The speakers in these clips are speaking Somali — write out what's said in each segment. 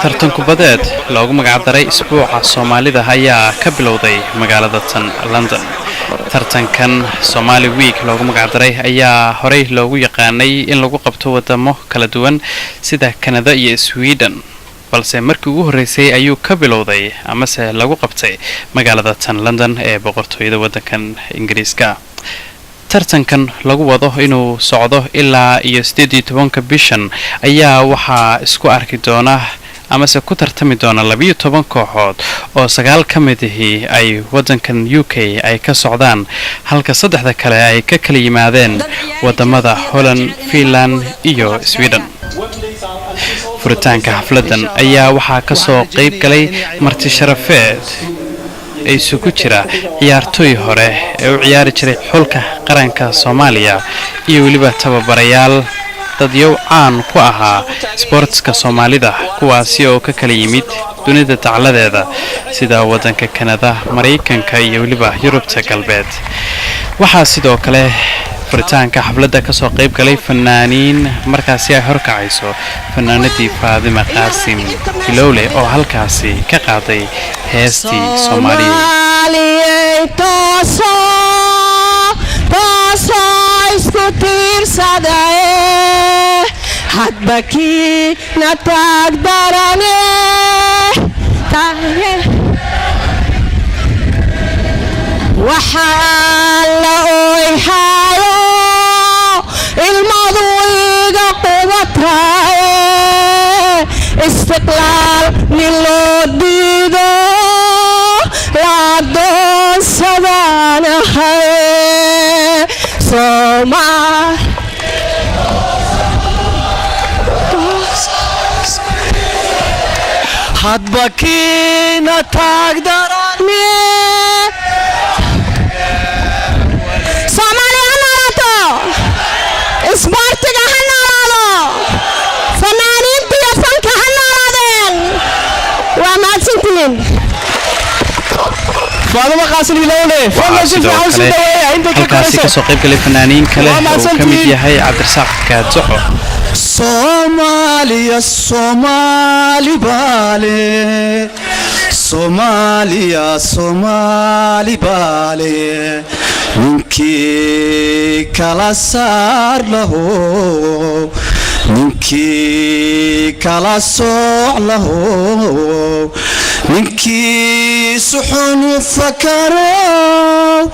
Tartan kubadeed loogu magacdaray Isbuuca Soomaalida ayaa ka bilowday magaalada tan London. Tartankan Somali Week loogu magacdaray ayaa horey loogu yaqaanay in lagu qabto wadamo kala duwan sida Kanada iyo Sweden, balse markii ugu horreysay ayuu ka bilowday amase lagu qabtay magaalada tan London ee boqortooyada waddankan Ingiriiska. Tartankan lagu wado inuu socdo ilaa iyo 18-ka bishan ayaa waxaa isku arki doona amase ku tartami doona 12 kooxood oo sagaal ka mid ahi ay waddankan UK ay ka socdaan, halka saddexda kale ay ka kala yimaadeen wadamada Holland, Finland iyo Sweden. Furitaanka xafladan ayaa waxaa kasoo qayb galay marti sharafeed ee isugu jira ciyaartooy hore ee u ciyaari jiray xulka qaranka Soomaaliya iyo weliba tababarayaal, dadyow caan ku ahaa sboortska Soomaalida, kuwaasi oo ka kala yimid dunida dacladeeda sida waddanka Kanada, Maraykanka iyo weliba Yurubta Galbeed. Waxaa sidoo kale furitaanka xafladda kasoo qayb galay fanaaniin markaasi ay horkacayso fanaanadii Faadima Qaasim Bilowle oo halkaasi ka qaaday heestii Soomaaliya. Soomaaliyey, tooso, tooso, isku tiirsadae, hadba kiina taag darane. Waxaa la oyhaayo ilmadu iga qubataaye, istiqlaal nin loo diido la adoonsadaanahay Soomaal. Hadba kiina taagdaran. Soomaaliya ha noolaato, isboortiga ha noolaado, fanaaniinta iyo fanka ha noolaadeen. Waa mahadsantihiin. Faaduma Qaasim Ilowle, fadlan si sidoo fiican u sii kale dhaweeya inta ka halkaasi koraysa. Kasoo qayb galay fanaaniin kale Waa oo uu ka mid mahadsantihiin. yahay Cabdirasaaq Gaadsoco. Soomaaliya, Soomaali baale, Soomaaliya, Soomaali baale, ninkii kala saar laho, ninkii kala sooc laho, ninkii suxun u fakaro,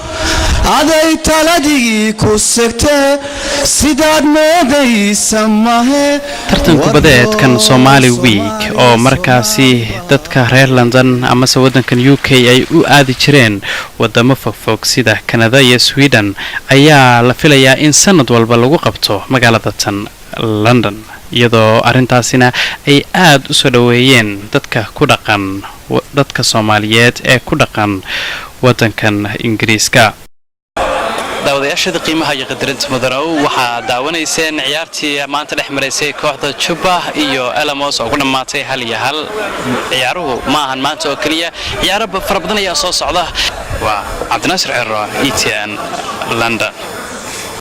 aday taladii ku segtee, sidaad moodaysa mahe. Tartan kubadeedkan Somali Week oo markaasi dadka reer London amase waddankan UK ay u aadi jireen wadamo fogfog sida Kanada iyo Sweden ayaa la filayaa in sanad walba lagu qabto magaalada tan London, iyadoo arrintaasina ay aad u soo dhoweeyeen dadka ku dhaqan, dadka Soomaaliyeed ee ku dhaqan waddankan Ingiriiska. Daawadayaashada qiimaha iyo qadarinta mudanow, waxaa daawanayseen ciyaartii maanta dhex maraysay kooxda Jubba iyo Elamos oo ku dhammaatay 1-1. Ciyaaruhu ma ahan maanta oo keliya, ciyaaro fara badan ayaa soo socda. Waa Cabdinaasir Cero, ETN, London.